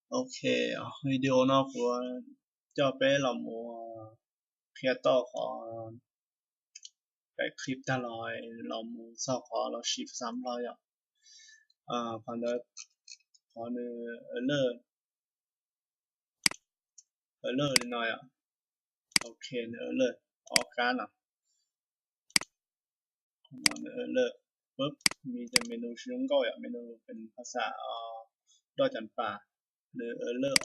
Ok, video no kuv coj peb los mus qhia tau qhov cais clip tag los los mus txog qhov los siv xav Nplog yom. Qhov ntawd, qhov nws alert, alert li no yom. Ok, nws alert ob kab no. Qhov no nws alert pub, me cov menu tsis zoo nkauj yom, menu pes phas xas doj cov pas, nws alert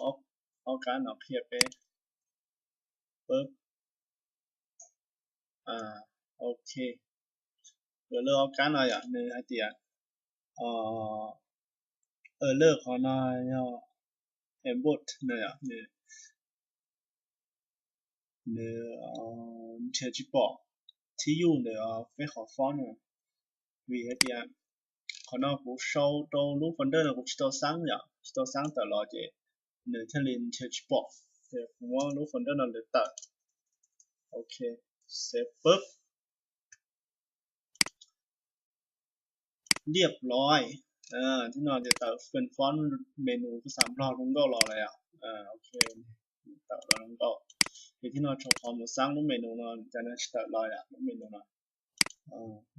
ob kab no qhia peb pub. Ok, alert ob kab no yom, nws hais tias alert qhov no yog aimbot no yom, nws, nws nrhiav tsis pom thib yuj ntawm peb qhov font no. Vim hais tias qhov no kuv sau rau lub folder no kuv tsis tau xab yom, tsis tau xab tawm los ces nws thiaj li nrhiav tsis pom. Ces kuv muab lub folder no lwv tawm. Ok, save pub. Liaj loj, thib no ces tawm phần font menu phas xas Nplog zoo nkauj los lawm yom. Ok, tawm los zoo nkauj. Ces thib no rau qhov mus xab lub menu no, cas no tsis tawm los yom, lub menu no.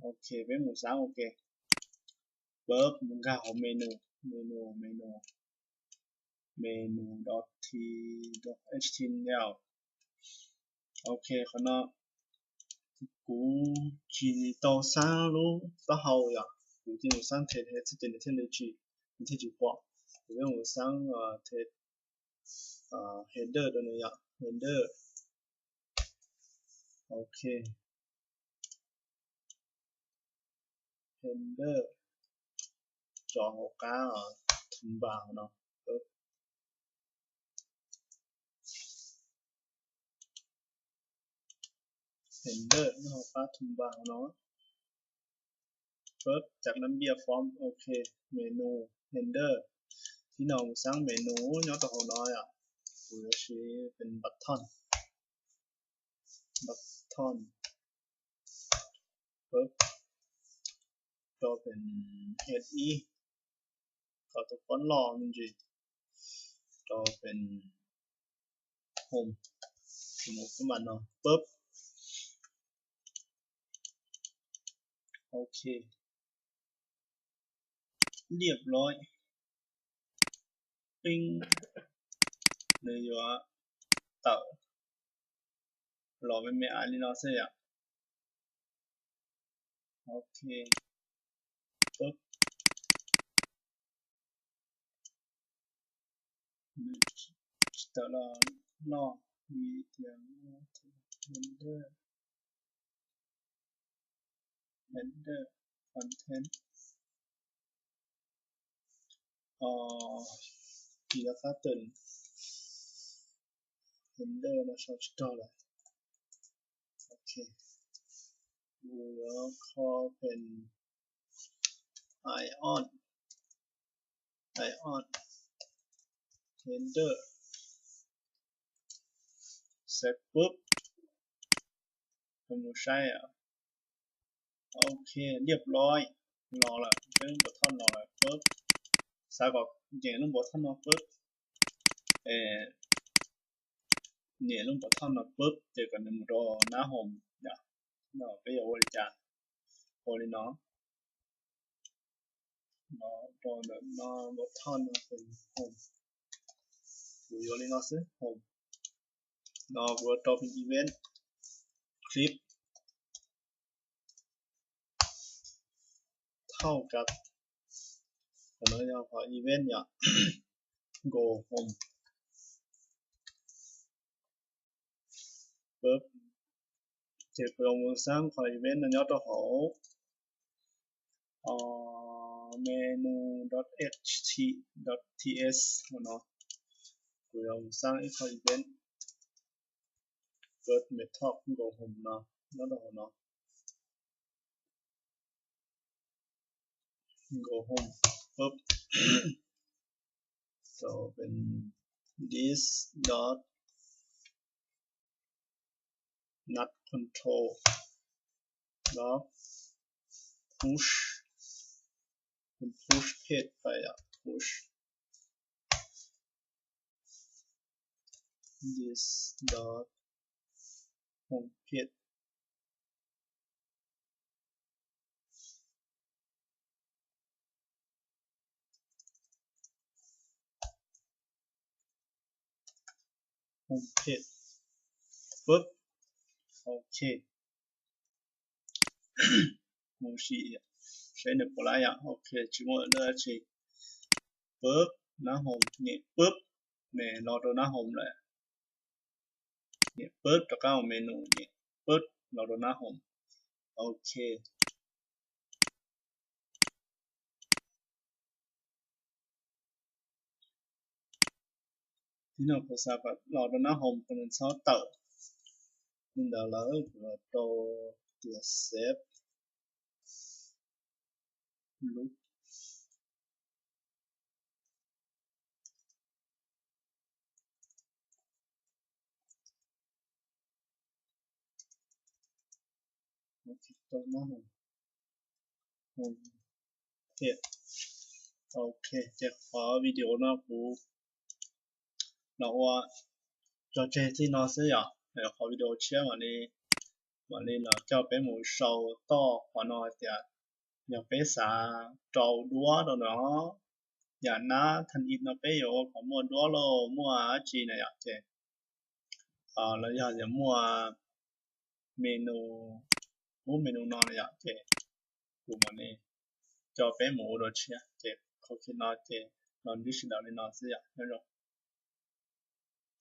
Ok, peb mus xab ok. Pub mus nkag hauv menu, menu, menu, menu dot html. Ok, qhov no kuv tsis tau xab lub taub hau yom, kuv cia mus xab tes hes xwb ces nws thiaj li tsis, nws thiaj tsis pom. Kuv yuav mus xab tes header rau nws yom, header. Ok, header, tso hauv qab toolbar no. Header nyob hauv qab toolbar no. Pub, cov nab npiaj font, ok, menu, header. Thib no mus xab menu nyob rau hauv no yom. Kuv yuav siv pen button, button, pub, rau pen head ib, kom tus font loj me ntsis, rau pen home, mus pub mas no, pub. Ok, liaj loj, pib, nws yuav tawm los me me ais li no xwb yom. Ok, pub. Nws tsis tawm los loj li tias header, header content. Tis qab tw, header no sau tsis raug lawm. Ok, kuv yuav kho pen ion, ion, header, save pub. Mus saib, ok, liaj loj los lawm, peb lub button los lawm pub. Xav kom nyem lub button no pub, nyem lub button no pub ces kom nws mus rau nab home yom. No peb yuav ua li cas? Ua li no, no rau ntawm no, button no pen home, kuv yuav li no xwb, home. No kuv yuav rau pen event, clip thauj kab, qhov no yog qhov event yom, go home. Pub, ces kuv yuav mus xab qhov event no nyob rau hauv menu dot html dot ts no. Kuv yuav mus xab ib qho event, pub, method go home no nyob rau hauv no. Go home, pub, so pen this dot not control dot push, push page pais yom, push. this dot home page. Home page. Pub. Ok. Mus sim saib nws puas laib yom. Ok, tsis muaj lwm dab tsi. Pub, nab home, nyem pub, nws los rau nab home lawm. Nyem pub rov qab mus menu, nyem pub los rau nab home. Ok. Tib no kuv xav kom los rau nab home, kuv nws txhob tawm li ntawd lawm, kuv los rau tias save lub. Ok, ces qhov video no kuv los ua tso tseg txij no xwb yom. Qhov video tshiab mam li, mam li los coj peb mus sau toj qhov no hais tias yog peb xav rau duab rau no, yam nab than i no peb yuav ua kom muaj duab los muaj dab tsi na yom, ces los yog tias muaj menu, ub, menu no na yom, ces kuv mam li coj peb mus ua dua tshiab, ces qhov no ces los ntsib sawv daws li no xwb yom, nyob zoo.